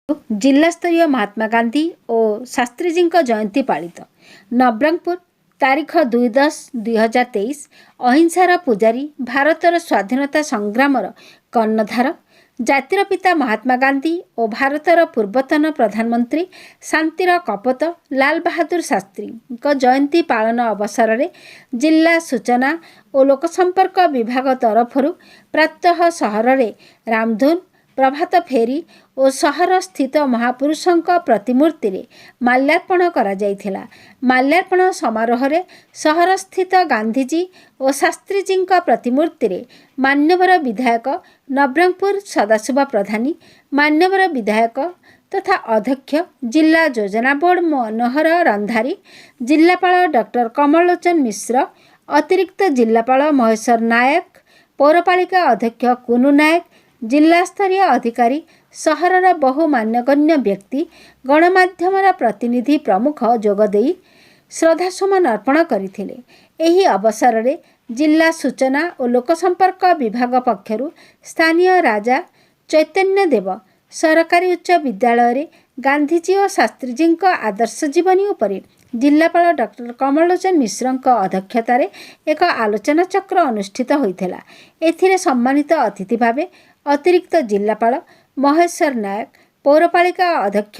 ଜିଲ୍ଲାସ୍ତରୀୟ ମହାତ୍ମା ଗାନ୍ଧୀ ଓ ଶାସ୍ତ୍ରୀଜୀଙ୍କ ଜୟନ୍ତୀ ପାଳିତ। ନବରଙ୍ଗପୁର, ତାରିଖ 2/10/2023। ଅହିଂସାର ପୂଜାରୀ, ଭାରତର ସ୍ୱାଧୀନତା ସଂଗ୍ରାମର କର୍ଣ୍ଣଧାର, ଜାତିର ପିତା ମହାତ୍ମା ଗାନ୍ଧୀ ଓ ଭାରତର ପୂର୍ବତନ ପ୍ରଧାନମନ୍ତ୍ରୀ, ଶାନ୍ତିର କପୋତ ଲାଲ ବାହାଦୁର ଶାସ୍ତ୍ରୀଙ୍କ ଜୟନ୍ତୀ ପାଳନ ଅବସରରେ ଜିଲ୍ଲା ସୂଚନା ଓ ଲୋକସମ୍ପର୍କ ବିଭାଗ ତରଫରୁ ପ୍ରାତଃ ସହରରେ ରାମଧୁନ, ପ୍ରଭାତ ଫେରି ଓ ସହର ସ୍ଥିତ ମହାପୁରୁଷଙ୍କ ପ୍ରତିମୂର୍ତ୍ତିରେ ମାଲ୍ୟାର୍ପଣ କରାଯାଇଥିଲା। ମାଲ୍ୟାର୍ପଣ ସମାରୋହରେ ସହରସ୍ଥିତ ଗାନ୍ଧିଜୀ ଓ ଶାସ୍ତ୍ରୀଜୀଙ୍କ ପ୍ରତିମୂର୍ତ୍ତିରେ ମାନ୍ୟବର ବିଧାୟକ ନବରଙ୍ଗପୁର ସଦାଶିବ ପ୍ରଧାନୀ, ମାନ୍ୟବର ବିଧାୟକ ତଥା ଅଧ୍ୟକ୍ଷ ଜିଲ୍ଲା ଯୋଜନା ବୋର୍ଡ ମନୋହର ରନ୍ଧାରୀ, ଜିଲ୍ଲାପାଳ ଡକ୍ଟର କମଳଲୋଚନ ମିଶ୍ର, ଅତିରିକ୍ତ ଜିଲ୍ଲାପାଳ ମହେଶ୍ୱର ନାୟକ, ପୌରପାଳିକା ଅଧ୍ୟକ୍ଷ କୁନୁ ନାୟକ, ଜିଲ୍ଲାସ୍ତରୀୟ ଅଧିକାରୀ, ସହରର ବହୁ ମାନ୍ୟଗଣ୍ୟ ବ୍ୟକ୍ତି, ଗଣମାଧ୍ୟମର ପ୍ରତିନିଧି ପ୍ରମୁଖ ଯୋଗଦେଇ ଶ୍ରଦ୍ଧାସୁମନ ଅର୍ପଣ କରିଥିଲେ। ଏହି ଅବସରରେ ଜିଲ୍ଲା ସୂଚନା ଓ ଲୋକସମ୍ପର୍କ ବିଭାଗ ପକ୍ଷରୁ ସ୍ଥାନୀୟ ରାଜା ଚୈତନ୍ୟ ଦେବ ସରକାରୀ ଉଚ୍ଚ ବିଦ୍ୟାଳୟରେ ଗାନ୍ଧିଜୀ ଓ ଶାସ୍ତ୍ରୀଜୀଙ୍କ ଆଦର୍ଶ ଜୀବନୀ ଉପରେ ଜିଲ୍ଲାପାଳ ଡକ୍ଟର କମଳଲୋଚନ ମିଶ୍ରଙ୍କ ଅଧ୍ୟକ୍ଷତାରେ ଏକ ଆଲୋଚନାଚକ୍ର ଅନୁଷ୍ଠିତ ହୋଇଥିଲା। ଏଥିରେ ସମ୍ମାନିତ ଅତିଥି ଭାବେ ଅତିରିକ୍ତ ଜିଲ୍ଲାପାଳ ମହେଶ୍ୱର ନାୟକ, ପୌରପାଳିକା ଅଧ୍ୟକ୍ଷ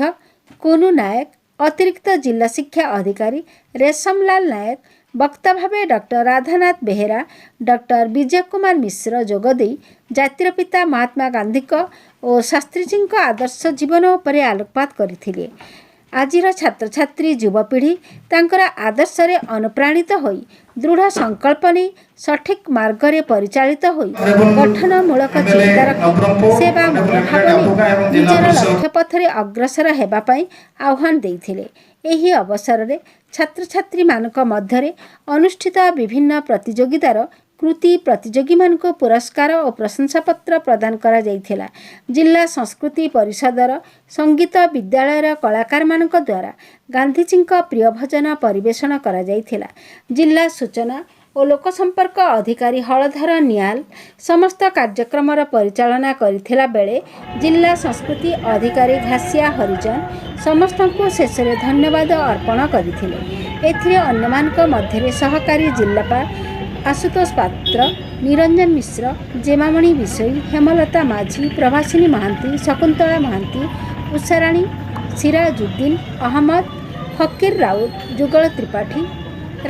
କୁନୁ ନାୟକ, ଅତିରିକ୍ତ ଜିଲ୍ଲା ଶିକ୍ଷା ଅଧିକାରୀ ରେଶମଲାଲ ନାୟକ, ବକ୍ତା ଭାବେ ଡକ୍ଟର ରାଧାନାଥ ବେହେରା, ଡକ୍ଟର ବିଜୟ କୁମାର ମିଶ୍ର ଯୋଗଦେଇ ଜାତିର ପିତା ମହାତ୍ମା ଗାନ୍ଧୀଙ୍କ ଓ ଶାସ୍ତ୍ରୀଜୀଙ୍କ ଆଦର୍ଶ ଜୀବନ ଉପରେ ଆଲୋକପାତ କରିଥିଲେ। ଆଜିର ଛାତ୍ରଛାତ୍ରୀ, ଯୁବପିଢ଼ି ତାଙ୍କର ଆଦର୍ଶରେ ଅନୁପ୍ରାଣିତ ହୋଇ ଦୃଢ଼ ସଂକଳ୍ପ ନେଇ ସଠିକ୍ ମାର୍ଗରେ ପରିଚାଳିତ ହୋଇ ଗଠନମୂଳକ ଚିନ୍ତା ରଖି ସେବା ମନୋଭାବ ନେଇ ନିଜର ଲକ୍ଷ୍ୟ ପଥରେ ଅଗ୍ରସର ହେବା ପାଇଁ ଆହ୍ୱାନ ଦେଇଥିଲେ। ଏହି ଅବସରରେ ଛାତ୍ରଛାତ୍ରୀମାନଙ୍କ ମଧ୍ୟରେ ଅନୁଷ୍ଠିତ ବିଭିନ୍ନ ପ୍ରତିଯୋଗିତାର କୃତି ପ୍ରତିଯୋଗୀମାନଙ୍କୁ ପୁରସ୍କାର ଓ ପ୍ରଶଂସାପତ୍ର ପ୍ରଦାନ କରାଯାଇଥିଲା। ଜିଲ୍ଲା ସଂସ୍କୃତି ପରିଷଦର ସଙ୍ଗୀତ ବିଦ୍ୟାଳୟର କଳାକାରମାନଙ୍କ ଦ୍ୱାରା ଗାନ୍ଧିଜୀଙ୍କ ପ୍ରିୟ ଭଜନ ପରିବେଷଣ କରାଯାଇଥିଲା। ଜିଲ୍ଲା ସୂଚନା ଓ ଲୋକସମ୍ପର୍କ ଅଧିକାରୀ ହଳଧର ନିଆଲ ସମସ୍ତ କାର୍ଯ୍ୟକ୍ରମର ପରିଚାଳନା କରିଥିଲା ବେଳେ ଜିଲ୍ଲା ସଂସ୍କୃତି ଅଧିକାରୀ ଘାସିଆ ହରିଜନ ସମସ୍ତଙ୍କୁ ଶେଷରେ ଧନ୍ୟବାଦ ଅର୍ପଣ କରିଥିଲେ। ଏଥିରେ ଅନ୍ୟମାନଙ୍କ ମଧ୍ୟରେ ସହକାରୀ ଜିଲ୍ଲାପାଳ ଆଶୁତୋଷ ପାତ୍ର, ନିରଞ୍ଜନ ମିଶ୍ର, ଜେମାମଣି ବିଷୋୟୀ, ହେମଲତା ମାଝୀ, ପ୍ରଭାସିନୀ ମହାନ୍ତି, ଶକୁନ୍ତଳା ମହାନ୍ତି, ଉଷାରାଣୀ, ସିରାଜୁଦ୍ଦିନ ଅହମ୍ମଦ, ଫକୀର ରାଉତ, ଯୁଗଳ ତ୍ରିପାଠୀ,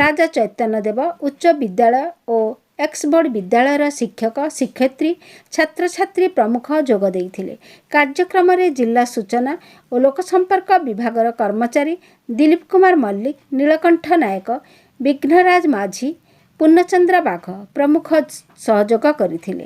ରାଜା ଚୈତନ୍ୟ ଦେବ ଉଚ୍ଚ ବିଦ୍ୟାଳୟ ଓ ଏକ୍ସବୋର୍ଡ ବିଦ୍ୟାଳୟର ଶିକ୍ଷକ, ଶିକ୍ଷୟିତ୍ରୀ, ଛାତ୍ରଛାତ୍ରୀ ପ୍ରମୁଖ ଯୋଗ ଦେଇଥିଲେ। କାର୍ଯ୍ୟକ୍ରମରେ ଜିଲ୍ଲା ସୂଚନା ଓ ଲୋକସମ୍ପର୍କ ବିଭାଗର କର୍ମଚାରୀ ଦିଲୀପ କୁମାର ମଲ୍ଲିକ, ନୀଳକଣ୍ଠ ନାୟକ, ବିଘ୍ନରାଜ ମାଝୀ, ପୂର୍ଣ୍ଣଚନ୍ଦ୍ର ବାଘ ପ୍ରମୁଖ ସହଯୋଗ କରିଥିଲେ।